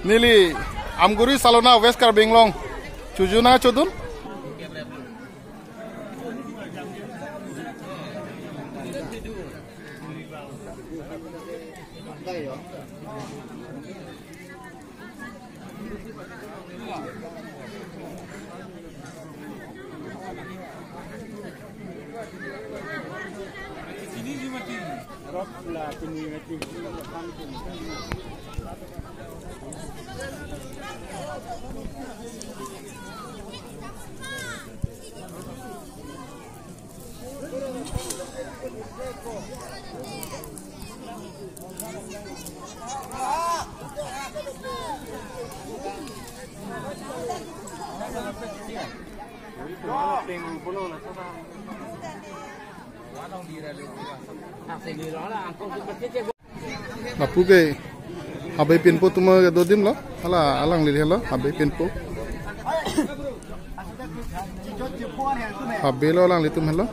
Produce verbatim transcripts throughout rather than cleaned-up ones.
Neli Amguri Salona, West Karbi Anglong. Chojun na chodun? Lapu ke habe pinpo atum ke dodim lo. Hala alangli helo habe pinpo. Habe lo alanglitum helo.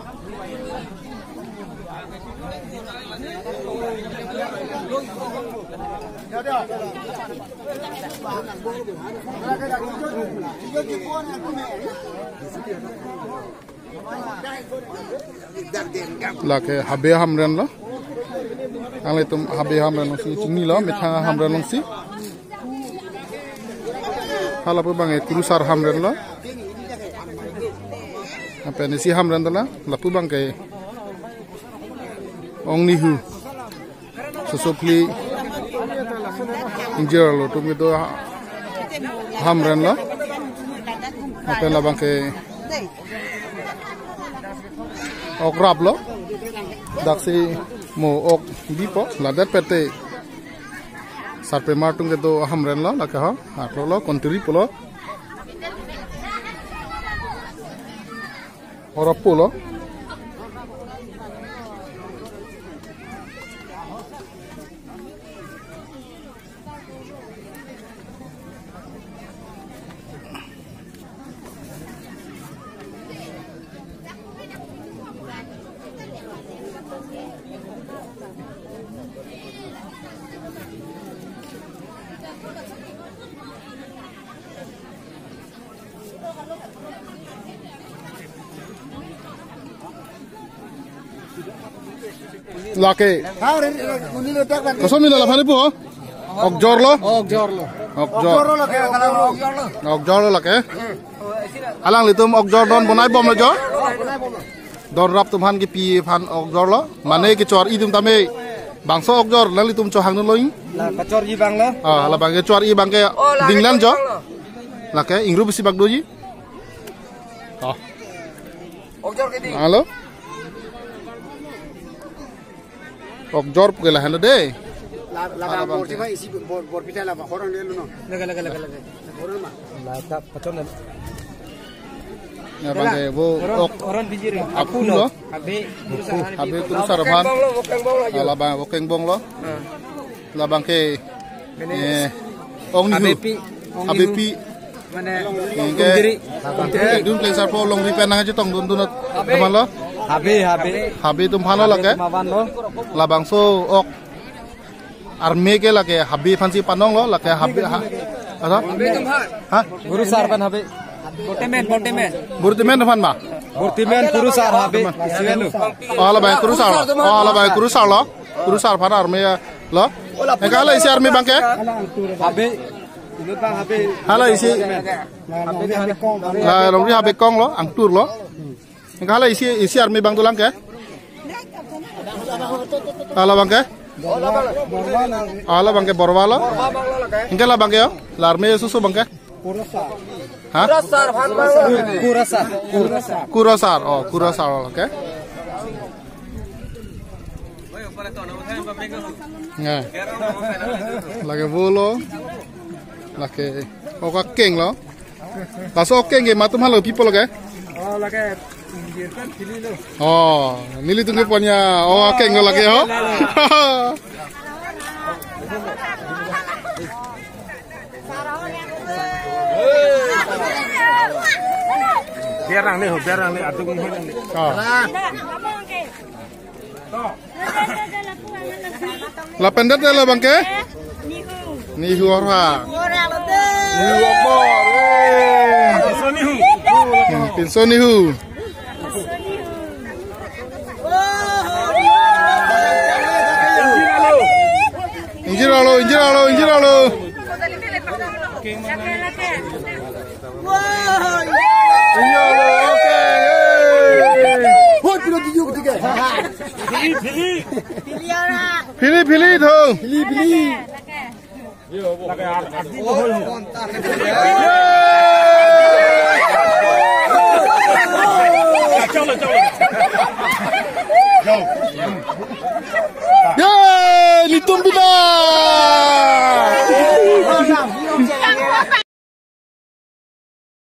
Lake habe ahamren lo. Alanglitum habe ahamren alongsi chini lo, methang ahamren alongsi. Hala pu abang ke kurusar ahamren lo. Lapen isi ahamren dolang, lapu abang ke ong nihu. Soso phli ingjir alo atum kedo ahamren lo. Lapen labang ke okrap lo. Daksi mo ok bipo, ladet pete. Sarpimar atum kedo ahamren lo, lake ha, atlo lo, kontiri pulo. Oro pulo. Lake. Koson mila laphani pu? Okjor lo? Okjor lo. Okjor. Okjor lo lake, okjor lo. Okjor lo lake. Alanglitum okjor don bonai bom lo jo? Don rap atum aphan kipi aphan okjor lo. Mane kechor-i atum tame. Bangso okjor, alanglitum chohang lo ing. La kachor-i abang lo. Ah, labang kechor-i abang ke. Oh, la dinglan jo. Kachor-i abang lo. Lake ingru bisi bak doji. Oh. Okjor ke ding. Halo. Okjor pu ke lahenlo de. La, la, la, bor si ba isi bor, bor pita la ba, horang de lo no. Laga, laga, laga, laga. Horang ma. La ta pachon na. Ya bang ke bo. Horang, ok. Horang bijir. Aku lo. Habe. Habe kurusar aphan. Bong lo, bokeng bong lo. Ah, labang bokeng bong lo. Ah. Labang ke, eh, ong nihu. Habe pi. Ong nihu. Habe pi. Mane, oke. Dun placer po longri pen nangchetongdun dunot. Habe. Aphan lo? Habe, habe. Habe atum aphan lo lake. Habe atum aphan lo. Labangso ok arme ke lake habe aphansi panong lo, lake habe ha. Asa? Habe atum aphan. Ha? Kurusar aphan habe. Bortimen, bortimen. Bortimen aphan ma? Bortimen kurusar habe. Isian lo. Oh, labang kurusar lo. Oh, labang kurusar lo. Kurusar aphan arme lo. Anke hala isi arme abang ke? Habe. Inut abang habe. Hala isi. Habe di habe. La longri habe kong lo, angtur lo. Anke hala isi, isi arme abang dolang ke? Hala abang ke? Hala abang ke borwa lo. Anke labang ke yo? La arme soso abang ke? Kurusar. Ha? Kurusar aphan abang. Kurusar. Kurusar. Kurusar. Oh, kurusar. Oke. Nge. Lake bo lo. Lake. Ok akeng lo. Laso ok akeng ke komat atum halo pipo lo ke? Oh, lake. Oh, nelitum ke punya. Oh, akeng lo lake ho. Biar nang ni, biar nang ni, aduh. Oh. Lapen det lo abang ke? Nihu. Nihu ora. Nihu Akbar, eh. Hmm, pinso nihu. Ingjir alo, ingjir alo, ingjir alo. Ingjir alo, okay, eh. Phili, phili, thong.